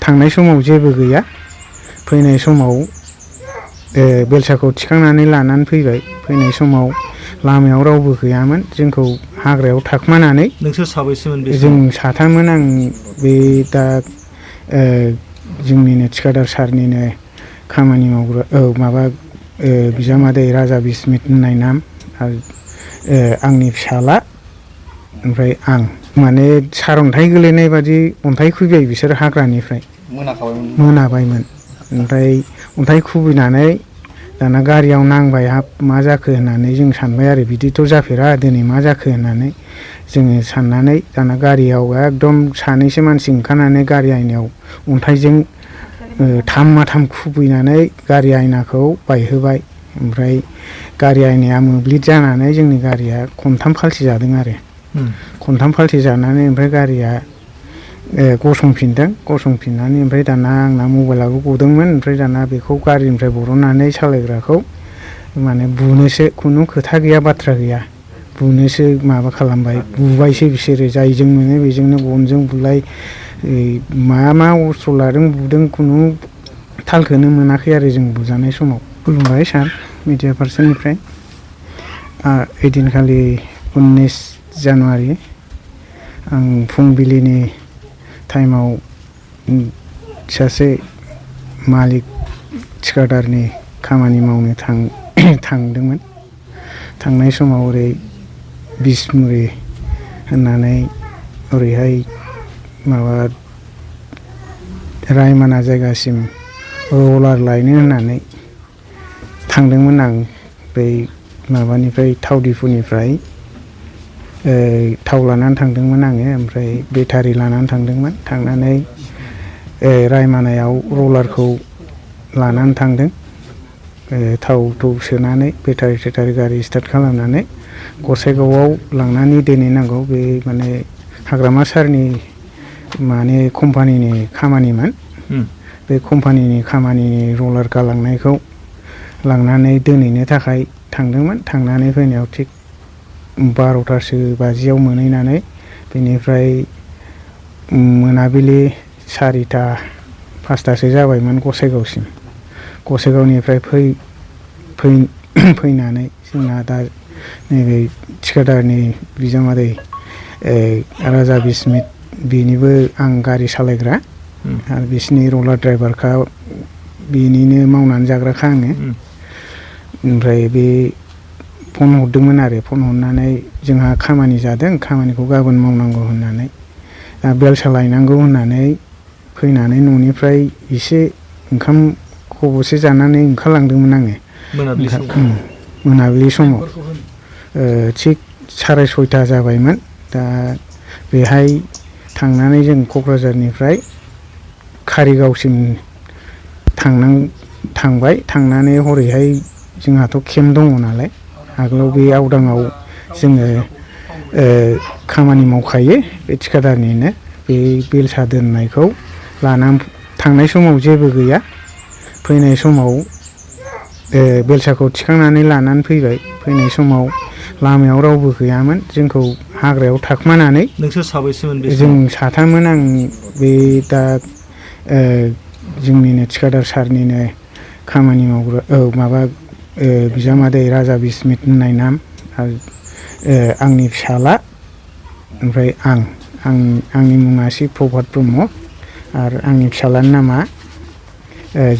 थांनाय समाव जेबो गैया फैनाय समाव बेलसाखौ थिखांनानै लानानै फैबाय फैनाय समाव लामायाव रावबो गैयामोन जोंखौ हाग्रायाव थाखोमानानै नोंसोर साबैसेमोन बे जों साथाममोन आं बे दा जोंनिनो थिखादार सारनिनो खामानि मावग्रा माबा बिजामादै राजा बिस्मित होननाय नाम आरो आंनि फिसाला ओमफ्राय आं माने सारअन्थाइ गोलैनाय बादि अन्थाइ खुबैबाय बिसोर हाग्रानिफ्राय मोनाबायमोन ओमफ्राय अन्थाइ खुबैनानै दाना गारियाव नांबाय हाब मा जाखो होननानै जों सानबाय आरो बिदिथ' जाफेरा दिनै मा जाखो होननानै जोङो साननानै दाना गारियाव एकदम सानैसो मानसि ओंखारनानै गारि आयनायाव अन्थाइजों थाम माथाम खुबैनानै गारि आयनाखौ बायहोबाय ओमफ्राय गारि आयनाया मोब्लिब जानानै जोंनि गारिया खनथाम फाल्थि जादों आरो खनथाम फाल्थि जानानै ओमफ्राय गारिया गसंफिननानै ओमफ्राय दाना आंना मबाइलाबो गदोंमोन ओमफ्राय दाना बेखौ गारिनिफ्राय बरननानै सालायग्राखौ माने बुनोसो खुनु खोथा गैया बाथ्रा गैया बुनोसो माबा खालामबाय बुबायसो बिसोरो जायजों मोनो बेजोंनो गनजों बुलाय मा अस्त्र लादों बुदों खुनु थालखौनो मोनाखै आरो जों बुजानाय समाव खुलुमबाय सार मिडिया पार्सननिफ्राय ओइदिनखालि 19 जानुवारि आं फुंबिलिनि टाइमाव सासे मालिक थिखादारनि खामानि मावनो थांदोंमोन थांनाय समाव ओरै बिसमुरि होननानै ओरैहाय माबा रायमाना जायगासिम रलार लायनो होननानै थांदोंमोन आं बै माबानिफ्राय थाव दिफुनिफ्राय थाव लानानै थांदोंमोन आङो ओमफ्राय बेटारि लानानै थांदोंमोन थांनानै रायमानायाव रलारखौ लानानै थांदों थाव सोनानै बेटारि गारि स्टार्ट खालामनानै गसाइगावआव लांनानै दोनहैनांगौ बे माने हाग्रामा सारनि माने कम्पानिनि खामानिमोन बे कम्पानिनि खामानिनि रलार गालांनायखौ लांनानै दोनहैनो थाखाय थांदोंमोन थांनानै फैनायाव थिग 12थासो बाजियाव मोनहैनानै बेनिफ्राय मोनाबिलि 4ता 5तासो जाबायमोन गसाइगावनिफ्राय फैनानै जोंना दा नैबे थिखादारनि बिजामादै राजा बिस्मित बेनिबो आं गारि सालायग्रा आरो बिसिनि रलार ड्राइभारखा बेनिनो मावनानै जाग्राखा आङो ओमफ्राय बे फन हरदोंमोन आरो फन हरनानै जोंहा खामानि जादों खामानिखौ गाबोन मावनांगौ होननानै बेलसा लायनांगौ होननानै फैनानै न'निफ्राय एसे ओंखाम खबसे जानानै ओंखारलांदोंमोन आङो मोनाबिलि समाव थिग 6:30 जाबायमोन दा बेहाय थांनानै जों क'क्राझारनिफ्राय कारिगावसिम थांबाय थांनानै हरैहाय जोंहाथ' केम्प दङ नालाय आगोलाव बे आवदाङाव जोङो खामानि मावखायो बे थिखादारनिनो बे बेलसा दोननायखौ लानानै थांनाय समाव जेबो गैया फैनाय समाव बेलसाखौ थिखांनानै लानानै फैबाय फैनाय समाव लामायाव रावबो गैयामोन जोंखौ हाग्रायाव थाखोमानानै नोंसोर साबैसेमोन बे जों साथाममोन आं बे दा जोंनिनो थिखादार सारनिनो खामानि मावग्रा माबा बिजामादै राजा बिस्मित होननाय नाम आरो आंनि फिसाला ओमफ्राय आंनि मुङा शिब प्रभात ब्रह्म आरो आंनि फिसालानि नामा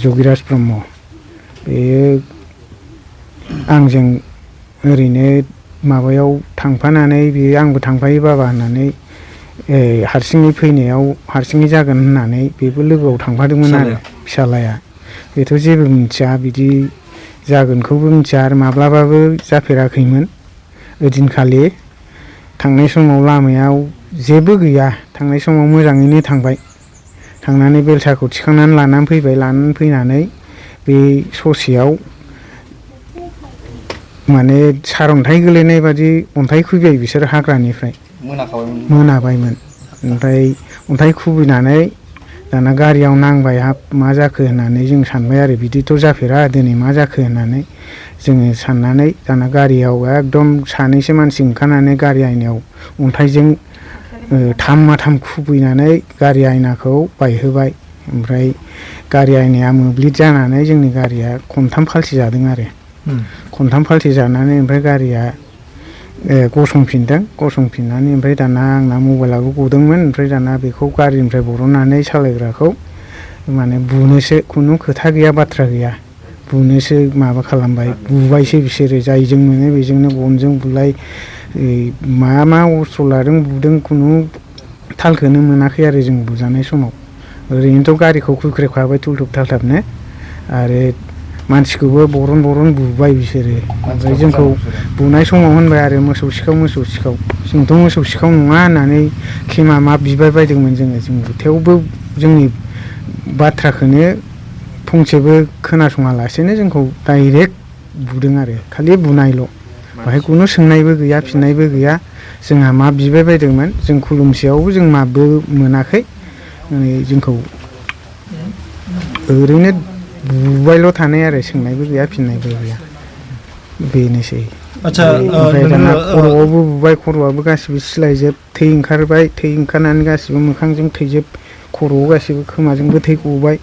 जगिराज ब्रह्म बेयो आंजों ओरैनो माबायाव थांफानानै बेयो आंबो जाफायो बाबा होननानै हारसिङै फैनायाव हारसिङै जागोन होननानै बेबो लोगोआव थांफादोंमोन आरो फिसालाया बेथ' जेबो मिथिया बिदि जागोनखौबो मिथिया आरो माब्लाबाबो जाफेराखैमोन ओइदिनखालि थांनाय समाव लामायाव जेबो गैया थांनाय समाव मोजाङैनो थांबाय थांनानै बेलसाखौ थिखांनानै लानानै फैनानै बे ससेयाव माने सारअन्थाइ गोलैनाय बादि अन्थाइ खुबैबाय बिसोर हाग्रानिफ्राय मोनाबायमोन ओमफ्राय अन्थाइ खुबैनानै दाना गारियाव नांबाय हाब मा जाखो होननानै जों सानबाय आरो बिदिथ' जाफेरा दिनै मा जाखो होननानै जोङो साननानै दाना गारियाव एकदम सानैसो मानसि ओंखारनानै गारि आयनायाव अन्थाइजों थाम माथाम खुबैनानै गारि आयनाखौ बायहोबाय ओमफ्राय गारि आयनाया मोब्लिब जानानै जोंनि गारिया खनथाम फाल्थि जादों आरो खनथाम फाल्थि जानानै ओमफ्राय गारिया गसंफिननानै ओमफ्राय दाना आंना मबाइलाबो गदोंमोन ओमफ्राय दाना बेखौ गारिनिफ्राय बरननानै सालायग्राखौ माने बुनोसो खुनु खोथा गैया बाथ्रा गैया बुनोसो माबा खालामबाय बुबायसो बिसोरो जायजों मोनो बेजोंनो गनजों बुलाय मा अस्त्र लादों बुदों खुनु थालखौनो मोनाखै आरो जों बुजानाय समाव ओरैनोथ' गारिखौ खुख्रेबखाबाय थुलथुब थालथाबनो आरो मानसिखौबो बरन बुबाय बिसोरो ओमफ्राय जोंखौ बुनाय समाव होनबाय आरो मोसौ सिखाव जोंथ' मोसौ सिखाव नङा होननानै खेमा मा बिबाय बायदोंमोन जों थेवबो जोंनि बाथ्राखौनो फंसेबो खोनासङालासेनो जोंखौ डाइरेक्ट बुदों आरो खालि बुनायल' बाहाय खुनु सोंनायबो गैया फिननायबो गैया जोंहा मा बिबाय बायदोंमोन जों खुलुमसेयावबो जों माबो मोनाखै जोंखौ ओरैनो बुबायल' थानाय आरो सोंनायबो गैया फिननायबो गैया बेनोसै आदसा ओमफ्राय दाना खर'आवबो बुबाय खर'आबो गासिबो सिलायजोब थै ओंखारबाय थै ओंखारनानै गासिबो मोखांजों थैजोब खर'आव गासिबो खोमाजोंबो थै गबाय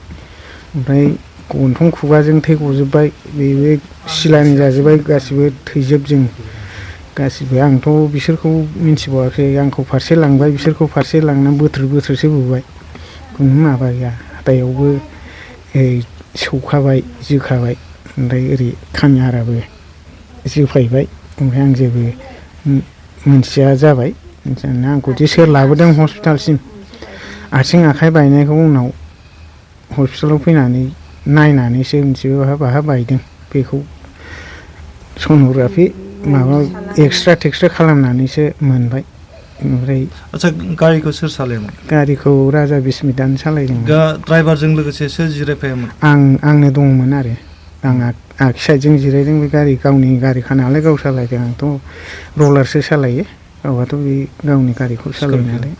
ओमफ्राय गन्थं खुगाजों थै गजोबबाय बेबो सिलानि जाजोब्बाय गासिबो थैजोब जों गासिबो आंथ' बिसोरखौ मिन्थिबावाखै आंखौ फारसे लांबाय बिसोरखौ फारसे लांनानै बोथ्रोदसो बुबाय खुनु माबा गैया हाथायावबो सौखाबाय जोखाबाय ओमफ्राय ओरै खामिहाराबो जोफायबाय ओमफ्राय आं जेबो मोनथिया जाबाय आंखौदि सोर लाबोदों हस्पिटालसिम आथिं आखाइ बायनायखौ उनाव हस्पिटालाव फैनानै नायनानैसो मिथिबाय बाहा बायदों बेखौ सन'ग्राफि माबा एक्सरे टेक्सरे खालामनानैसो मोनबाय ओमफ्राय आदसा गारिखौ सोर सालायोमोन गारिखौ राजा बिस्मितानो सालायदोंमोन ड्राइभारजों लोगोसे सोर जिरायफायामोन आंनो दंमोन आरो आं आगसि साइडजों जिरायदों बे गावनि गारिखा नालाय गाव सालायदों आंथ' रलारसो सालायो गावहाथ' बे गावनि गारिखौ सालायो नालाय